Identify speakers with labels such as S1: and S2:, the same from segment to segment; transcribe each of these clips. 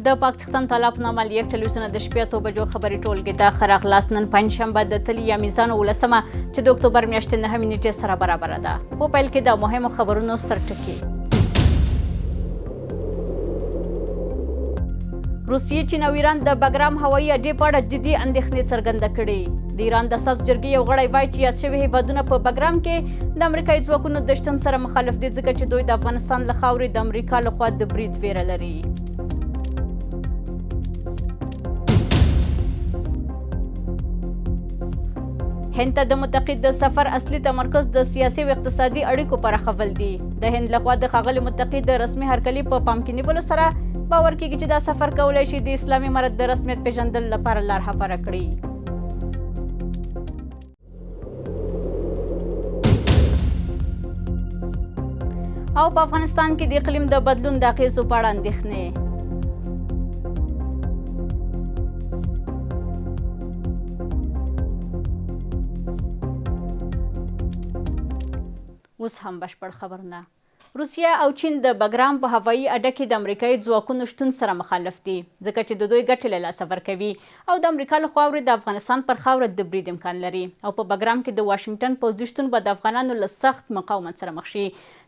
S1: د پاکستان تعالی په نامه لیک ټلویزیون د شپې 8 بجو خبري ټولګې ته ښه راغلاست. نن پنجشنبه د تلې یا میزان 18مه چې د اکتوبر میاشتې 9مې نیټې سره برابره ده. په پیل کې د مهمو خبرونو سرټکي. روسیې، چین او ایران د بګرام هوایي اډې په اړه جدي اندېښنې څرګنده کړې. د ایران د استازو جرګې یو غړی وایي چې یاد شوي هیوادونه په بګرام کې د امریکایي ځواکونو د شتون سره مخالف دي، ځکه چې دوی د افغانستان له خاورې د امریکا لخوا د برید ویره لري. هند ته د متقي د سفر اصلي تمرکز د سیاسي او اقتصادي اړیکو پراخول دي. د هند لخوا د ښاغلي متقي د رسمي هرکلي په پام کې نیولو سره باور کیږي چې دا سفر کولای شي د اسلامي امارت د رسمیت پیژندلو لپاره لار هواره کړي. او په افغانستان کې د اقلیم د بدلون د اغیزو په اړه اندېښنې. اوس هم بشپړ خبرونه. روسیه او چین د بګرام په هوایي اډه کې د امریکایي ځواکونو شتون سره مخالف دي، ځکه چې د دوی ګټې له لاسه ورکوي او د امریکا له خواورې د افغانستان پر خاوره د برید امکان لري او په بګرام کې د واشنګټن پوځي شتون به د افغانانو له سخت مقاومت سره مخ شي.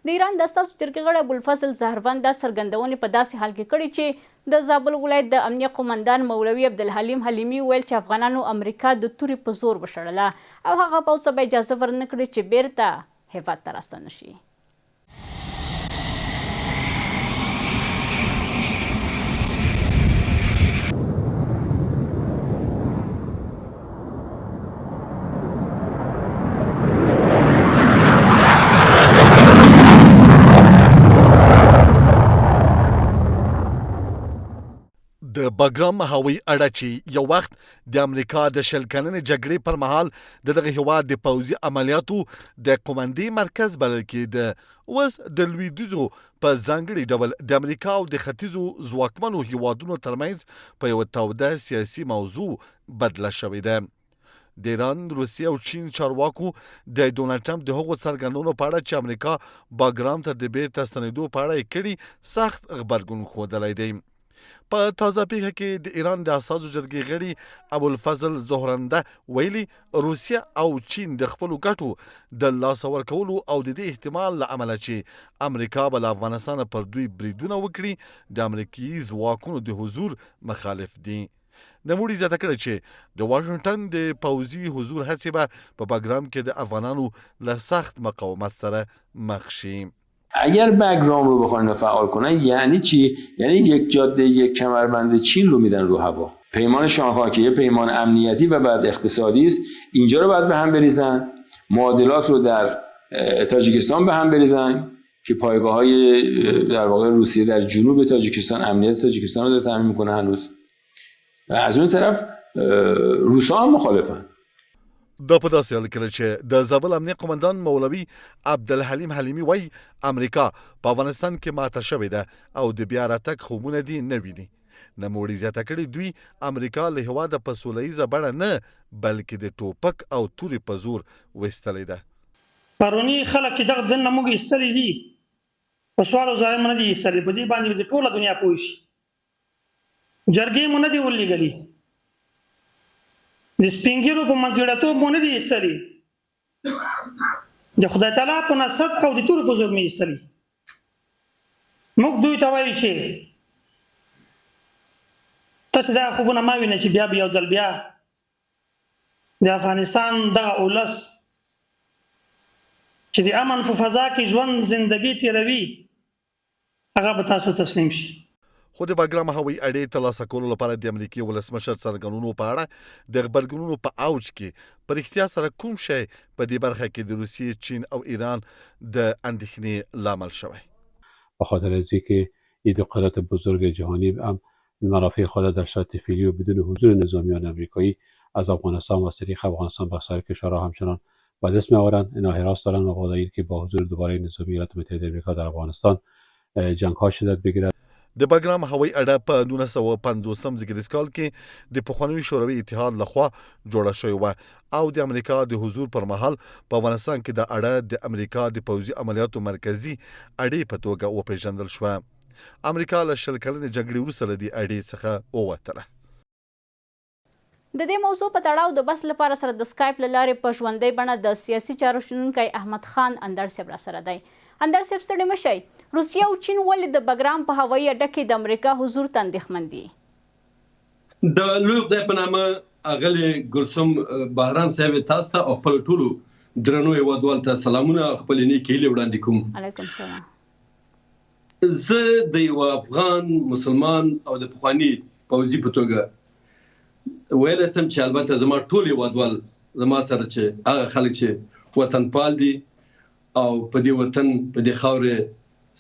S1: د ایران د استازو جرګې غړی ابوالفضل زهروند دا څرګندونې په داسې حال کې کړي چې د زابل ولایت د امنیه قومندان مولوي عبدالحلیم حلیمي وویل چې افغانانو امریکا د تورې په زور وشړله او هغه پوځ ته به اجازه ورنکړي چې بیرته هېواد ته راستانه شي.
S2: د بګرام هوایي اډه چې یو وخت د امریکا د 20 کلنې جګړې پر مهال د دغه هیواد د پوځي عملیاتو د قومندې مرکز بلل کېده، اوس د لویدیځو په ځانګړي ډول د امریکا او د ختیځو ځواکمنو هیوادونو ترمنځ په یوه توده سیاسي موضوع بدله شوې ده. د ایران، روسیې او چین چارواکو د ډونالډ ټرمپ د هغو څرګندونو په اړه چې امریکا باګرام ته د بیرته ستنېدو په اړه یې کړي، سخت غبرګون ښودلی دی. په تازه پیښه کې د ایران د استازو جرګې غړي ابوالفضل زهرنده ویلي، روسیه او چین د خپلو ګټو د لاسه ورکولو او د دې احتمال له امله چې امریکا به له افغانستانه پر دوی بریدونه وکړي، د امریکایي ځواکونو د حضور مخالف دي. نوموړي زیاته کړې چې د واشنګټن د پوځي حضور هڅې به په بګرام کې د افغانانو له سخت مقاومت سره مخ شي.
S3: اگر بگرام رو بخوان فعال کنن یعنی چی؟ یعنی یک جاده یک کمربند چین رو میدن رو هوا. پیمان شانگهای که یه پیمان امنیتی و بعد اقتصادی است، اینجا رو باید به هم بریزن، معادلات رو در تاجیکستان به هم بریزن که پایگاه‌های در واقع روسیه در جنوب تاجیکستان امنیت تاجیکستان رو داره تامین میکنه هنوز. و از اون طرف روسا هم مخالفن.
S2: دا په داسې حال کې ده چې د زابل امنیه قومندان مولوي عبدالحلیم حلیمي وایي، امریکا په افغانستان کې ماته شوې ده او د بیا راتګ خوبونه دې نه ویني. نوموړي زیاته کړې، دوی امریکا له هېواده په سوله ییزه بڼه نه، بلکې د ټوپک او تورې په زور ویستلې ده.
S4: پروني خلک چې دغه ځای نه موږ ایستلي دي، په سوال او زارۍ مو نه دي ایستلي، په دې باندې به د ټوله دنیا پوه شي. جرګې مو نه دي ورلېږلي، د سپینږیرو په منځګړیتوب مو نه دي ایستلي، د خدای تعالی په نصرت او د تورو په زور مې ایستلي. موږ دوی ته وایو چې تاسې دا خوبونه مه وینئ چې بیا به یو ځل بیا د افغانستان دغه اولس چې د امن په فضا کې ژوند زندګي تیروي هغه به تاسو تسلیم شي.
S2: خو د بګرام هوایي اډې ترلاسه کولو لپاره د امریکې ولسمشر څرګندونو په اړه د غبرګونونو په اوج کې په رښتیا سره کوم شی په دې برخه کې د روسیې، چین او ایران د اندېښنې لامل شوی؟
S5: به خاطر از اینکه این دو قدرت بزرگ جهانی هم منافع خود در شرط فعلی و بدون حضور نظامیان امریکایی از افغانستان و از طریق افغانستان به سایر کشورها همچنان به دست میآورند. اینا حراس دارند مبادا این که با حضور دوباره نظامی ایالات متحده امریکا در افغانستان جنگ ها شدت بگیرد.
S2: د بګرام هوایي اډه په 1950 زیږدیز کال کې د پخواني شوروي اتحاد له خوا جوړه شوې وه او د امریکا د حضور پر مهال په افغانستان کې دا اډه د امریکا د پوځي عملیاتو مرکزي اډې په توګه وپېژندل شوه. امریکا له 20 کلنې جګړې وروسته له دې اډې څخه ووتله.
S1: د دې موضوع په تړاو د بحث لپاره سره د سکایپ له لارې په ژوندۍ بڼه د سیاسي چارو شنونکی احمد خان اندړ صاحب راسره دی. اندړ صاحب ستړي مه شئ، روسیه او چین ولې د بګرام په هوایي اډه کې د امریکا حضور ته اندېښمن دي؟
S6: د لوی خدای په نامه اغلې ګلثوم بهرام صاحب تاسو ته او خپل ټولو درنو هیوادوالو ته سلامونه او خپلې نیکې هیلې وړاندې کوم.
S1: علیکم سلام.
S6: زه د یوه افغان مسلمان او د پخواني پوځي په توګه ویلی شم چې البته زما ټول هیوادوال زما سره چې هغه خلک چې وطنپال دي او په دې وطن په دې خاورې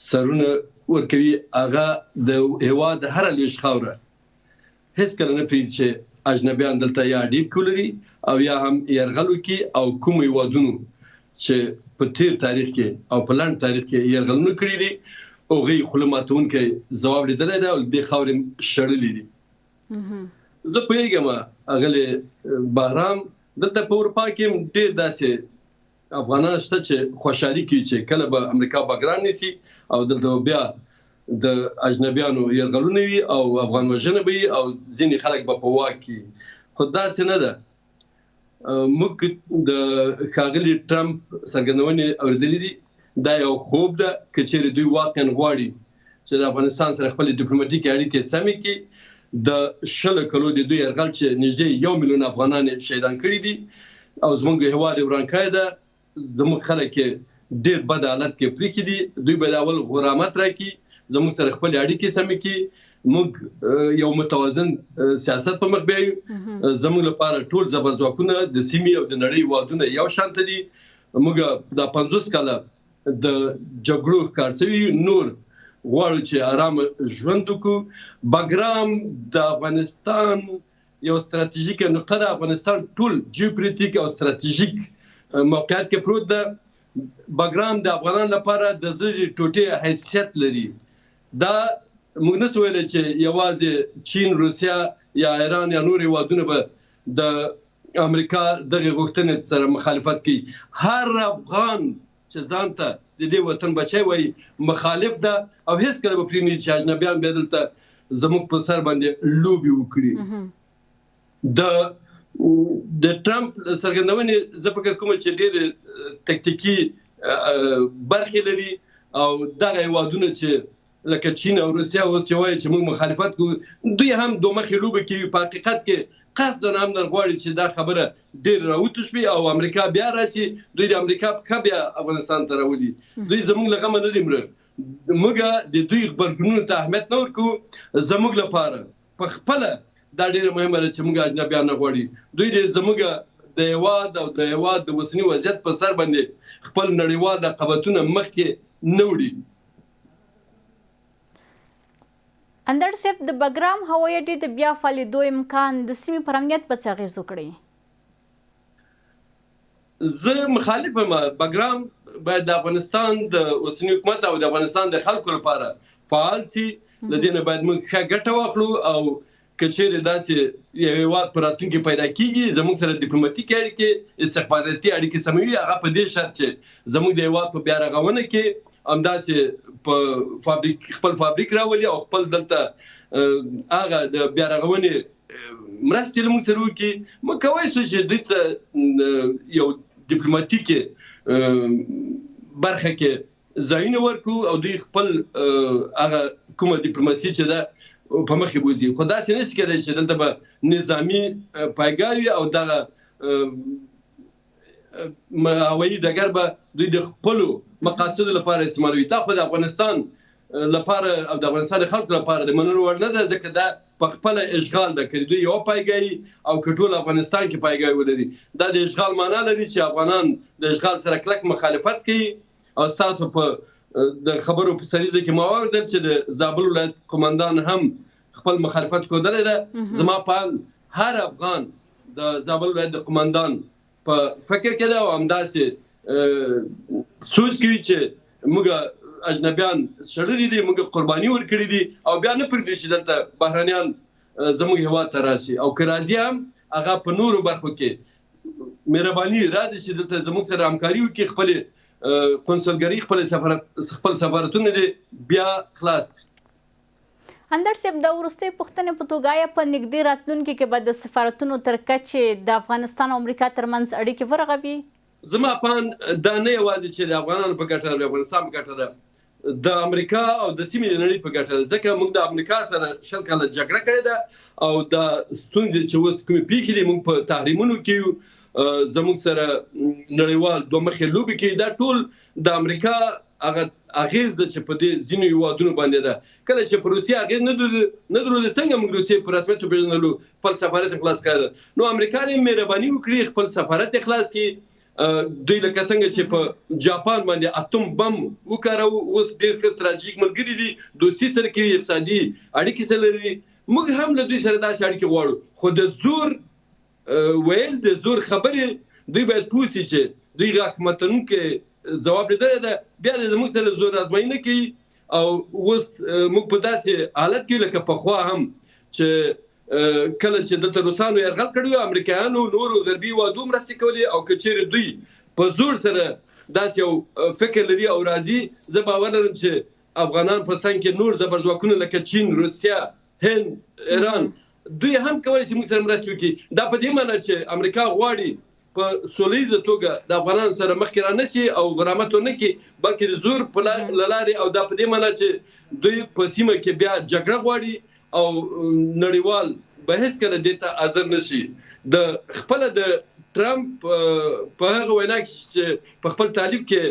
S6: سرونه ورکوي، هغه د هیواد هره لویشت خاوره هیڅکله نه پریږدي چې اجنبیان دلته یا اډې پکې ولري او یا هم یرغل وکړي او کومو هیوادونو چې په تیر تاریخ کې او په لنډ تاریخ کې یرغلونه کړي دي هغوی خوله ماتونکی ځواب لیدلی دی او له دې خاورې شړلي دي. زه پوهیږم اغلې بهرام، دلته په اروپا کې هم ډیر داسې افغانان شته چې خوشحالي کوي چې کله به امریکا بګرام نیسي او دلته به بیا د اجنبیانو یرغلونه وي او افغان وژنه به وي او ځینې خلک به په واک کې، خو داسې نه ده. موږ د ښاغلي ټرمپ څرګندونې اورېدلې دي، دا یو خوب ده. که چیرې دوی واقعا غواړي چې د افغانستان سره خپلې ډیپلوماټیکې اړیکې سمې کړي، د 20 کلو د دوی یرغل چې نږدې 1 میلیون افغانان یې شهیدان کړي دي او زموږ هیواد یې وران کړی ده، زموږ خلک یې ډېر بد حالت کې پریښي دي، دوی باید اول غرامت راکړي، زموږ سره خپلې اړیکې سمې کړي، موږ یو متوازن سیاست په مخ بیایو. زموږ لپاره ټول زبرځواکونه د سیمې او د نړۍ هیوادونه یو شانته دي. موږ دا 50 کاله د جګړو ښکار شوي، نور غواړو چې آرام ژوند وکړو. بګرام د افغانستان یو ستراتیژیکه نقطه ده. افغانستان ټول جیوپولیټیک او ستراتیژیک موقعیت کې پروت ده. بګرام د افغانانو لپاره د زړه ټوټې حیثیت لري. دا موږ نه شو ویلی چې یوازې چین، روسیه یا ایران یا نور هیوادونه به د امریکا دغې غوښتنې سره مخالفت کوي. هر افغان چې ځان ته د دې وطن بچی وایي مخالف ده او هیڅکله به پرې نه چې اجنبیان بیا دلته زموږ په سر باندې لوبې وکړي. د د ټرمپ څرګندونې زه فکر کوم چې ډېرې تکتیکي برخې لري او دغه هیوادونه چې لکه چین او روسیه اوس چې وایي چې موږ مخالفت کوو، دوی هم دوه مخې لوبې کوي. په حقیقت کې قصداً هم غواړي چې دا خبره ډېر راوتشوي او امریکا بیا راسي، دوی د امریکا پښه بیا افغانستان ته راولي. دوی زموږ له غمه نه دي مړه، موږ د دوی غبرګونونو ته اهمیت نه ورکوو. زموږ لپاره په خپله دا ډېره مهمه ده چې موږ اجنبیان نه غواړي. دوی دې زموږ د هیواد او د هیواد د اوسني وضعیت په سر باندې خپل نړیوال رقابتونه مخکې نه وړي.
S1: اندړ صاحب، د بګرام هوایي اډې د بیا فعالېدو امکان د سیمې پر امنیت به څه اغېز وکړي؟
S6: زه مخالف یم. بګرام باید د افغانستان د اوسني حکومت او د افغانستان د خلکو لپاره فعال سي. له دې نه باید موږ ښه ګټه واخلو او که چیرې داسې یو هیواد په راتلونکي پیدا کیږي زموږ سره ډیپلوماټیکې اړیکې، استخباراتي اړیکې سموي، هغه په دې شرط چې زموږ د هیواد په بیا رغونه کې همداسې په فابریک خپل فابریک راولي او خپل دلته هغه د بیا رغونې مرستې له موږ سره وکړي. موږ کولی شو چې دوی ته یو ډیپلوماټیکې برخه کې ځایونه ورکړو او دوی خپل هغه کومه ډیپلوماسي چې ده په مخ کې بوځي. خو داسې نه شي کېدای چې دلته به نظامي پایګاه وي او دغه هوایي ډګر به دوی د خپلو مقاصدو لپاره استعمالوي. دا خو د افغانستان لپاره او د افغانستان خلکو لپاره د منلو وړ نه ده، ځکه دا په خپله اشغال ده. که دوی یوه پایګاه او که ټول افغانستان کې پایګاه ولري، دا د اشغال معنا لري چې افغانان د اشغال سره کلک مخالفت کوي. او ستاسو په د خبرو په سریزه کې ما واورېدل چې د زابل ولایت قومندان هم خپل مخالفت ښودلی ده. زما په اند هر افغان د زابل ولایت د قومندان په فکر کې ده او همداسې سوچ کوي چې موږ اجنبیان شړلي دي، موږ قرباني ورکړي دي او بیا نه پرېږدي چې دلته بهرنیان زموږ هیواد ته راشي، او که راځي هم هغه په نورو برخو کې مهرباني را دي چې دلته زموږ سره همکاري وکړي، خپلې قونسلګري، خپل سفارتونه دې بیا خلاص کړي.
S1: اندړ صیب د وروستۍ پوښتنې په توګه آیا په نږدې راتلونکي کې به د سفارتونو تر کچې د افغانستان او امریکا ترمنځ اړیکې ورغوي؟
S6: زما په اند دا نه یوازې چې د افغانانو په ګټه ده، د افغانستان په ګټه ده، د امریکا او د سیمې د نړۍ په ګټه ده، ځکه موږ د امریکا سره 20 کاله جګړه کړې ده او دا ستونزې چې اوس کومې پیښې دي، موږ په تحریمونو کې یو، زموږ سره نړیوال دوه مخې لوبې کوي، دا ټول د امریکا هغه اغیز ده چې په دې ځینو هیوادونو باندې ده. کله چې په روسیه اغیز نه درلود، څنګه موږ روسیه په رسمیت وپیژندلو، خپل سفارت یې خلاص کړ؟ نو امریکا دې مهرباني وکړي، خپل سفارت یې خلاص کړي. دوی لکه څنګه چې په جاپان باندې اتوم بم وکاراوه، اوس ډیر ښه ستراتیژیک ملګري دي، دوستي سره کوي، اقتصادي اړیکې سره لري، موږ هم له دوی سره داسې اړیکې غواړو، خو د زور ویل، د زور خبرې، دوی باید پوه شي چې دوی غاښ ماتونکی ځواب لیدلی ده، بیا دې زموږ سره زور ازمایي نه کوي. او اوس موږ په داسې حالت کې لکه پخوا هم چې کله چې دلته روسانو یرغل کړی و، امریکایانو نورو غربي هیوادو مرستې کولې، او که چیرې دوی په زور سره داسې یو فکر لري او راځي، زه باور لرم چې افغانان په څنګ کې نور زبرځواکونه لکه چین، روسیه، هند، ایران، دوی هم کولی شي موږ سره مرستې وکړي. دا په دې معنی چې امریکا غواړي په سوله ییزه توګه د افغانانو سره مخکې را نه شي او غرامت ونه کړي، بلکې د زور په له لارې، او دا په دې معنی چې دوی په سیمه کې بیا جګړه غواړي او نړیوال به هېڅکله دې ته حاضر نه شي. د خپله د ټرمپ په هغه وینا کې چې په خپل تالیف کې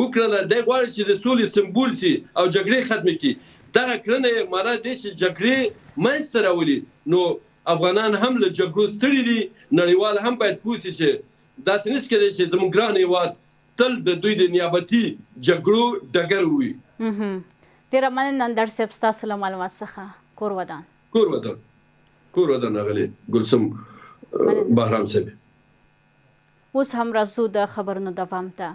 S6: وکړله، دی غواړي چې د سولې سمبول شي او جګړې ختمې کړي. دغه کړنه یې معنی دې چې جګړې منځ ته راولي، نو افغانان هم له جګړو ستړي دي، نړیوال هم باید پوه شي چې داسې نه شي کېدای چې زموږ ګران هېواد تل د دوی د نیابتي جګړو ډګر وي.
S1: ډیره مننه اندړ صاحب ستاسو له معلومات څخه. کور ودان.
S6: کور ودان کور ودان اغلې ګلثوم بهرام صاحب.
S1: اوس هم راځو د خبرونو دوام ته.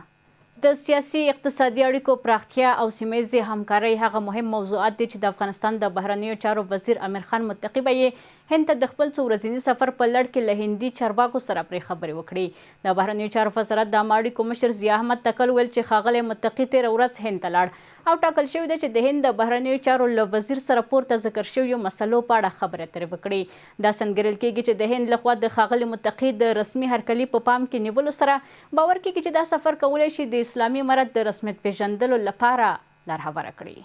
S1: د سیاسي اقتصادي اړیکو پراختیا او سیمه ییزې همکارۍ هغه مهم موضوعات دي چې د افغانستان د بهرنیو چارو وزیر امیر خان متقي به یې هند ته د خپل څو ورځني سفر په لړ کې له هندي چارواکو سره پرې خبرې وکړي. د بهرنیو چارو وزارت د عامه اړیکو مشر ضیا احمد تکل وویل چې ښاغلی متقي تېره ورځ هند ته لاړ او ټاکل شوې ده چې د هند د بهرنیو چارو له وزیر سره پورته ذکر شویو مسلو په اړه خبرې اترې وکړي. داسې انګېرل کېږي چې د هند له خوا د ښاغلي متقي د رسمي هرکلي په پام کې نیولو سره باور کېږي چې دا سفر کولای شي د اسلامي امارت د رسمیت پېژندلو لپاره لار هواره کړي.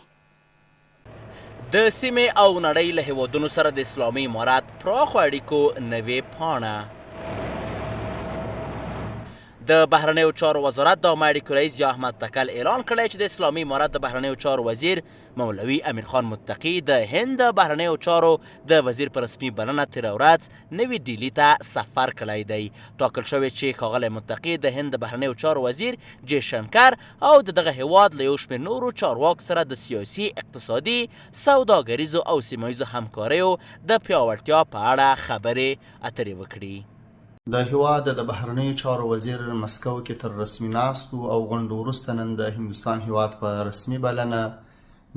S7: د سیمې او نړۍ له هېوادونو سره د اسلامي امارت پراخو اړیکو نوې پاڼه. د بهرنیو چارو وزارت د عامه اړیکو رئیس ضیا احمد تکل اعلان کړی چې د اسلامي امارت د بهرنیو چارو وزیر مولوي امیرخان متقي د هند د بهرنیو چارو د وزیر په رسمي بلنه تېره ورځ نوي ډیلي ته سفر کړی دی. ټاکل شوې چې ښاغلی متقي د هند د بهرنیو چارو وزیر جې شنکر او د دغه هیواد له یو شمېر نورو چارواکو سره د سیاسي، اقتصادي، سوداګریزو او سیمه ییزو همکاریو د پیاوړتیا په اړه خبرې اترې وکړي.
S8: د هیواد د بهرنیو چارو وزیر مسکو کې تر رسمي ناستو او غونډو وروسته نن د هندوستان هیواد په رسمي بلنه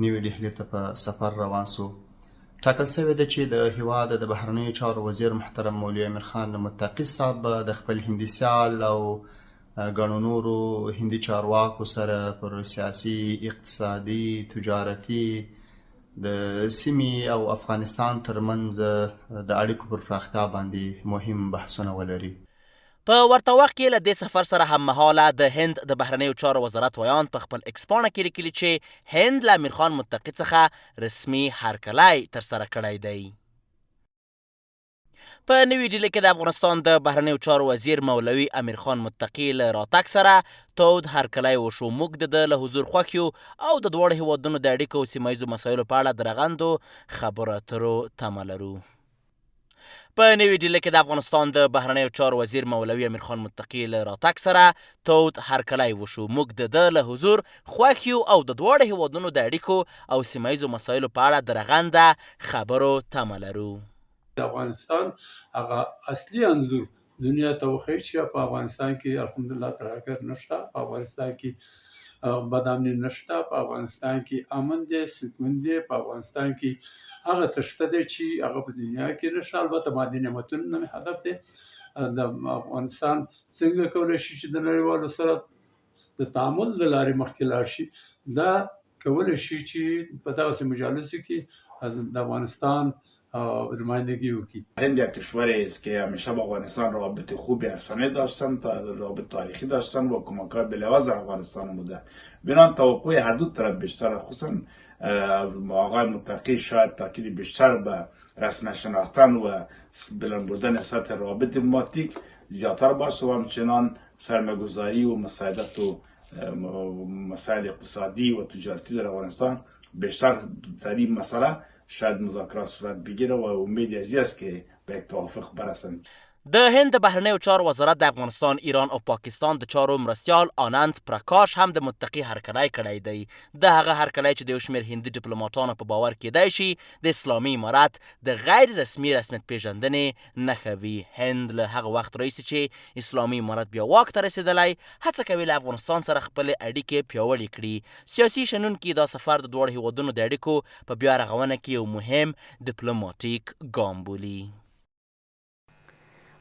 S8: نوي ډهلي ته په سفر روان شو. ټاکل شوې ده چې د هیواد د بهرنیو چارو وزیر محترم مولوي امیر خان متقي صاحب به د خپل هندي سیال او ګڼو نورو هندي چارواکو سره پر سیاسي، اقتصادي، تجارتي، د سیمې او افغانستان ترمنځ د اړیکو پر پراختیا باندې مهم بحثونه ولري.
S7: په ورته وخت کې له دې سفر سره هممهاله د هند د بهرنیو چارو وزارت ویاند په خپل ایکس پاڼه کې لیکلي چې هند له امیرخان متقي څخه رسمي هرکلی ترسره کړی دی. په نوي ډیلي کې د افغانستان د بهرنیو چارو وزیر مولوي امیرخان متقي له راتګ سره تود هرکلی وشو. موږ د ده له حضور خوښ یو او د دواړو هیوادونو د اړیکو او سیمه ییزو مسایلو په اړه د رغندو خبرو اترو تمه لرو. په نوي ډیلي کې د افغانستان د بهرنیو چارو وزیر مولوي امیرخان متقي له راتګ سره تود هرکلی وشو. موږ د ده له حضور خوښ یو او د دواړو هیوادونو د اړیکو او سیمه ییزو مسایلو په اړه د رغنده خبرو تمه لرو.
S9: د افغانستان هغه اصلي انځور دنیا ته وښيي چې په افغانستان کې الحمدلله ترهګر نشته، په افغانستان کې بدامني نشته، په افغانستان کې امن دی، سکون دی، په افغانستان کې هغه څه شته دی چې هغه په دنیا کې نشته. البته مادي نعمتونه نه مې هدف دی. د افغانستان څنګه کولی شي چې د نړیوالو سره د تعامل د لارې مخکې لاړ شي، دا کولی شي چې په دغسې مجالسو کې د افغانستان نمایندگی وکړي.
S10: هند یک کشوری است که همیشه با افغانستان روابط خوب ارسنه داشتن، روابط تاریخی داشتن و کمک‌های بلحاظ افغانستان بوده. بنابراین توقع هر دو طرف بیشتر، خصوصا آقای متقی شاید تاکید بیشتر به رسم شناختن و بلند بردن سطح روابط دیپلماتیک زیادتر باشه و همچنان سرمایه‌گذاری و مساعدت و مسائل اقتصادی و تجارتی در افغانستان بیشتر در این مسئله شاید مذاکرات صورت بگیره و امید ازی است که به یک توافق برسند.
S7: د هند د بهرنیو چارو وزارت د افغانستان، ایران او پاکستان د چارو مرستیال آنند پرکاش هم د متقي هرکلی کړی دی. د هغه هرکلی چې د یو شمېر هندي ډیپلوماټانو په باور کېدای شي د اسلامي امارت د غیر رسمي رسمیت پېژندنې نښه وي. هند له هغه وخت راهیسې چې اسلامي امارت بیا واک ته رسېدلی، هڅه کوي له افغانستان سره خپلې اړیکې پیاوړې کړي. سیاسي شنونکي دا سفر د دواړو هېوادونو د اړیکو په بیا رغونه کې یو مهم ډیپلوماټیک ګام بولي.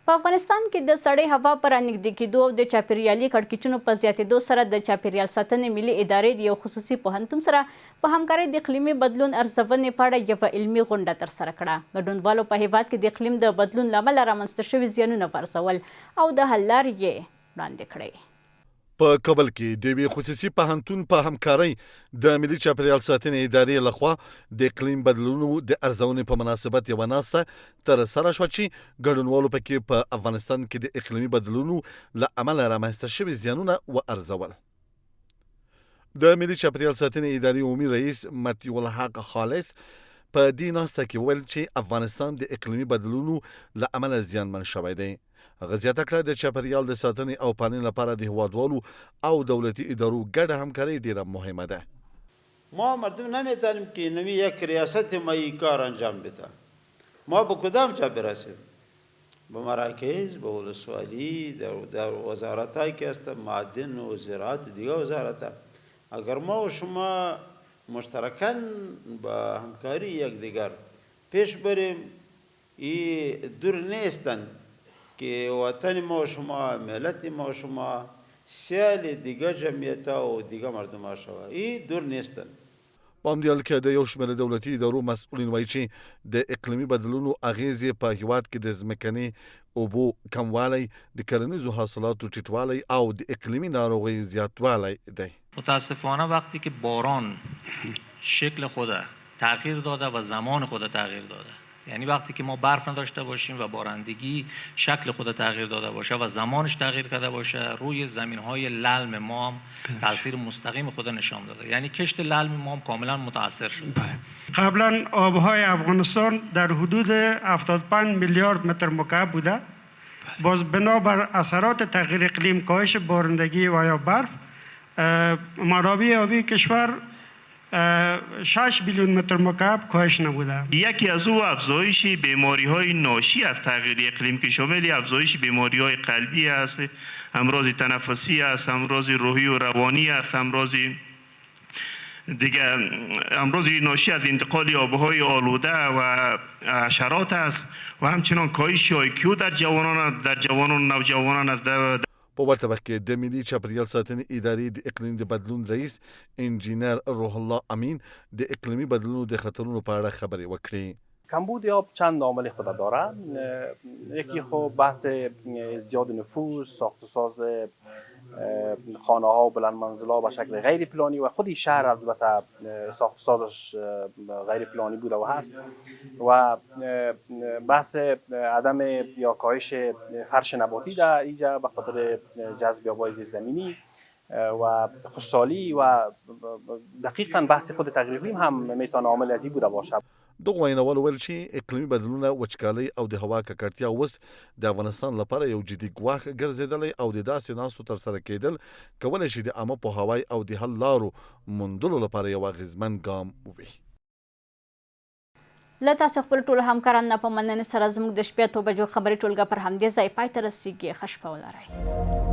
S1: په افغانستان کې د سړې هوا په رانږدې کېدو او د چاپېریالي کړکېچونو په زیاتېدو سره د چاپېریال ساتنې ملي ادارې د یو خصوصي پوهنتون سره په همکارۍ د اقلیمي بدلون ارزونې په اړه یوه علمي غونډه ترسره کړه. ګډونوالو په هېواد کې د اقلیم د بدلون له امله رامنځته شوي زیانونه وارزول او د حل لارې یې وړاندې کړې.
S2: په کابل کې د یوې خصوصي پوهنتون په همکارۍ د ملي چاپېریال ساتنې ادارې له خوا د اقلیم بدلونونو د ارزونې په مناسبت یوه ناسته تر سره شوه چې ګډونوالو پکې په افغانستان کې د اقلیمي بدلونونو له امله رامنځته شوي زیانونه وارزول. د ملي چاپېریال ساتنې ادارې عمومي رئیس مطیع الحق خالص په دې ناسته کې وویل چې افغانستان د اقلیمي بدلونونو له امله زیانمن شوی دی. هغه زیاته کړه، د چاپېریال د ساتنې او پالنې لپاره د هېوادوالو او دولتي ادارو ګډه همکاري ډېره مهمه ده.
S11: ما مردم نمیتانیم که نوی یک ریاست ما ای کار انجام بده ما به کدام جا برسیم به مراکز به ولسوالی در در وزارت های که است معدن و زراعت و دیگه وزارت اگر ما و شما مشترکاً با همکاری یکدیگر پیش بریم ای دور نیستند که وطن ما و شما ملت ما و شما سیال دیگه جمعیت و دیگه مردم شوه ای دور نیستند.
S2: په همدې حال کې د یو شمېر دولتي ادارو مسؤلین وایي چې د اقلیمي بدلونونو اغېزې په هېواد کې د ځمکني اوبو کموالی، د کرنیزو حاصلاتو ټیټوالی او د اقلیمي ناروغیو زیاتوالی دی.
S12: متاسفانه وقتی که باران شکل خود تغییر داده و زمان خود تغییر داده یعنی وقتی که ما برف نداشته باشیم و بارندگی شکل خود تغییر داده باشه و زمانش تغییر کرده باشه، روی زمین های للم ما هم تاثیر مستقیم خود نشان داده، یعنی کشت للم ما هم کاملا متاثر شده.
S13: قبلا آبهای افغانستان در حدود 75 میلیارد متر مکعب بوده، باز بنابر اثرات تغییر اقلیم، کاهش بارندگی و یا برف، منابع آبی کشور 6 بیلیون متر مکعب کاهش نموده.
S14: یکی از او افزایش بیماری‌های ناشی از تغییر اقلیم که شامل افزایش بیماری‌های قلبی است، امراض تنفسی است، امراض روحی و روانی است، امراض دیگه امراض ناشی از انتقال آب‌های آلوده و حشرات است و همچنان کاهش آی کیو در جوانان، در جوانان و نوجوانان است.
S2: په ورته وخت کې د ملي چاپېریال ساتنې ادارې د اقلیم د بدلون رئیس انجینر روح الله امین د اقلیمي بدلونو د خطرونو په اړه خبرې وکړې.
S15: کمبود آب چند عامل خود داره. یکی خو بحث زیاد نفوس، ساخت و ساز خانه ها و بلند منزل ها به شکل غیر پلانی و خود شهر البته ساخت و سازش غیر پلانی بوده و هست، و بحث عدم یا کاهش فرش نباتی در اینجا به خاطر جذب آبهای زیرزمینی و خشکسالی و دقیقاً بحث خود تغییر اقلیم هم میتونه عامل ازی بوده باشه.
S2: دغو ویناوالو ویل چې اقلیمي بدلونونه، وچکالۍ او د هوا ککړتیا اوس د افغانستان لپاره یو جدي ګواښ ګرځېدلی او د داسې ناستو ترسره کېدل کولی شي د عامه پوهاوی او د حل لارو موندلو لپاره یو اغېزمن ګام وي.
S1: له تاسو خپلو ټولو همکارانو نه په مننې سره زموږ د شپې اتو بجو خبري ټولګه پر همدې ځای پای ته رسېږي. ښه شپه ولرئ.